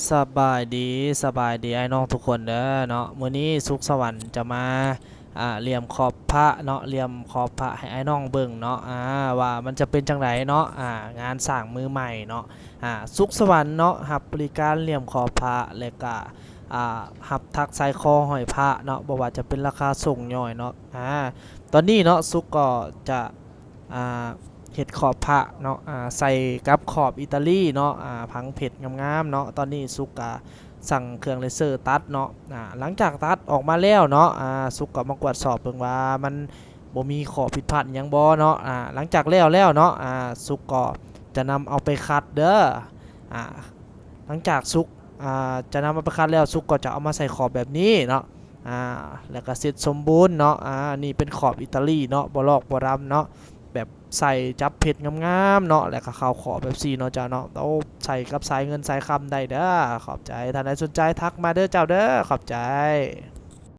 ສະບາຍດີ ສະບາຍດີອ້າຍນ້ອງທຸກຄົນເດີເນາະ. ມື້ນີ້ສຸກສະຫວັນຈະມາ ອ່າ ຫຼຽມຂອບພະເນາະ, ຫຼຽມຂອບພະໃຫ້ອ້າຍນ້ອງເບິ່ງເນາະ ອ່າ ວ່າມັນຈະເປັນຈັ່ງໃດເນາະ. ອ່າ ງານຊ່າງມືໃໝ່ເນາະ, ອ່າ ສຸກສະຫວັນເນາະ ຮັບບໍລິການຫຼຽມຂອບພະ ແລະກະ ອ່າ ຮັບຖັກສາຍຄໍຫ້ອຍພະເນາະ, ບໍ່ວ່າຈະເປັນລາຄາສົ່ງຍ່ອຍເນາະ. ອ່າ ຕອນນີ້ເນາະ ສຸກກໍຈະ ອ່າ ເຮັດຂອບພະເນາະ ອ່າ ໃສ່ກັບຂອບອີຕາລີເນາະ, ອ່າ ຝັງເພັດງາມໆເນາະ. ຕອນນີ້ສຸກກະສັ່ງເຄື່ອງເລເຊີຕັດເນາະ. ອ່າ ຫຼັງຈາກຕັດອອກມາແລ້ວເນາະ ອ່າ ສຸກກໍມາກວດສອບເບິ່ງວ່າມັນບໍ່ມີຂໍ້ຜິດພາດຫຍັງບໍ່ເນາະ. ອ່າ ຫຼັງຈາກແລ້ວແລ້ວເນາະ ອ່າ ສຸກກໍຈະນຳເອົາໄປຄັດເດີ. ອ່າ ຫຼັງຈາກສຸກ ອ່າ ຈະນຳເອົາໄປຄັດແລ້ວ ສຸກກໍຈະເອົາມາໃສ່ຂອບແບບນີ້ເນາະ. ອ່າ ແລ້ວກໍເສັດສົມບູນເນາະ. ອ່າ ນີ້ເປັນຂອບອີຕາລີເນາະ, ບໍ່ລອກບໍ່ດຳເນາະ, ແບບໃສ່ຈັບເພັດງາມໆເນາະ, ແລ້ວກໍເຂົ້າຂອບແບບຊີ້ເນາະເຈົ້າເນາະ. ໂອ້ ໃສ່ກັບສາຍເງິນສາຍຄຳໄດ້ເດີ. ຂອບໃຈ. ທ່ານໃດສົນໃຈທັກມາເດີເຈົ້າເດີ. ຂອບໃຈ.